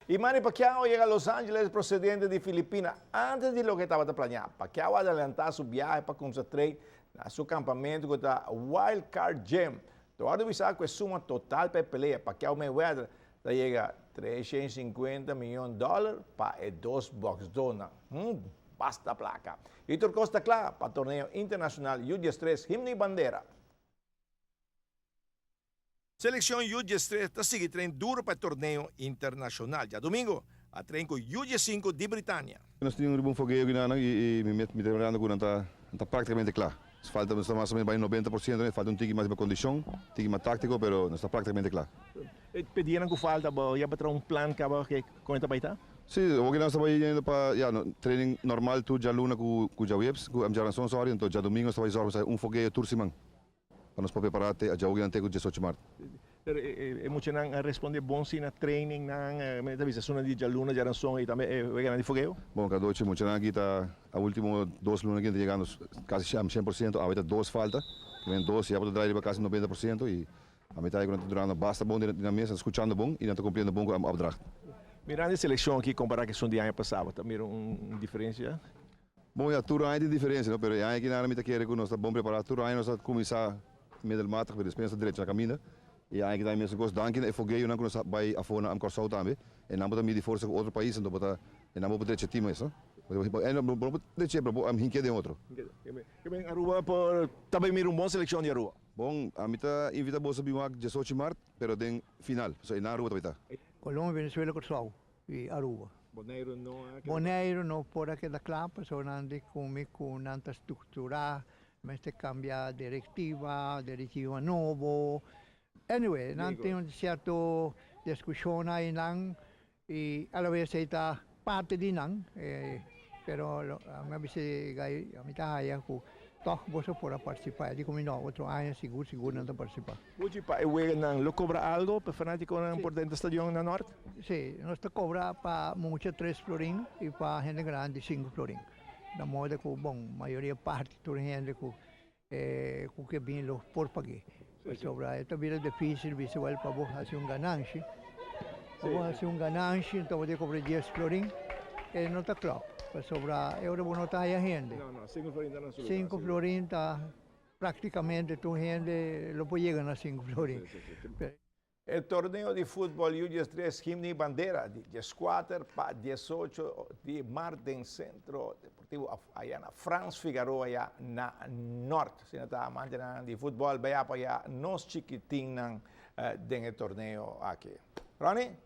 Y Manny Pacquiao a yega Los Angeles procedente di Filipina antes di loke tabata planea. Pacquiao a adelanta su biahe pa cuminsa train na su campamento cu ta Wild Card Gym. Ta wordo bisa cu e suma total pa e pelea Pacquiao-Mayweather ta yega 350 miyon dollar pa e dos boxdonan. Hmm, basta placa. Y tur cos ta cla pa torneo internacional U13 Himno y Bandera. Seleccion U 13 ta sigui train duro pa e torneo internacional. Djadomingo a train cu U 15 di Britania. Nos tin riba un fogeo guinana y mi mi ta mirando cu nan ta nan ta practicamente cla. Nos falta nos ta mas o menos bai 90% nos falta un tiki mas riba condicion, tiki mas tactico pero nos ta practicamente cla. E pe dianan cu falta bo ya bo traha un plan caba ke con e ta bai ta? Si, awor nos ta bai yendo pa ya training normal tur djaluna cu cu djaweps cu djaranson sorry anto djadomingo nos ta bai zorg pa un fogeo tur siman. Pa nos por prepará te djawoginan te ku 18 mart. Pero e muchanan a responde bon si na training nan, mi ta bisa esunnan di djaluna, djaranson i tambe e weganan di fogeo? Bon Cadochi, muchanan aki ta a ultimo dos luna aki nan ta yegando kasi 100%, awe ta dos falta, men dos ya por ta drai riba kasi 90% i a mi ta haña ku nan ta durando basta bon di nan mes, nan ta skuchando bon i nan ta kumpliendo bon ku e opdracht. Mirando e selekshon aki kompará ku esun di aña pasá, bo ta mira un diferensia? Bon ya, tur aña tin diferencia no, pero e aña aki nada mi ta kere cu nos ta bon prepara. Tur aña nos ta cuminsa middelmatig, pero despues nos ta drecha na caminda. E aña aki tambe mesun cos. Danki na e fogeyonan cu nos a bay afo na Corsou tambe. E nan bo ta midi forsa cu otro pais, anto bo ta, e nan bo por drecha team mes no. Bo no por drecha pero bo por hinkia den otro. Ke Aruba por ta bay mira un bon seleccion di Aruba? Bon, ami ta invita boso bin wak 18 mart, pero den final, pasobra e nan Aruba ta bay ta. Colombia, Venezuela, Corsou y Aruba. Boneiru no a keda. Boneiru no por a keda kla pasobra nan di kumi ku nan ta strukturá, mester kambia direktiva, direktiva nobo. Anyway, nan tin un sierto diskushon einan i alabes ei ta parti di nan, pero mi a bisa e gai, mi ta haya ku tòg boso por a partisipá. E di kumi no, otro aña sigur sigur nan ta partisipá. Buchi, pa e weganan lo kobra algo pa e fanátikonan por denter stadion na Nort? Sí, nos ta kobra pa mucha tres florin i pa hende grandi sinku florin. Na moda ku, bon, mayoria parti tur hende ku ku ke bin lo por pag'é. Pasobra e ta bira difísil bisa wèl pa bo hasi un gananshi. Pa bo hasi un gananshi enton bo tin kobra dies florin, e no ta klòp. Pasobra e ora bo no ta haya hende. No, no, sinku florin ta na su lugar. Sinku florin ta práktikamente tur hende lo por yega na sinku florin. E torneo di futbol U 13 Himno y Bandera di 14 pa 18 di maart den Centro Deportivo aya na Frans Figaroa aya na Noord. Asina ta amantenan di futbol bay apoya nos chikitinnan den e torneo aki. Ronnie?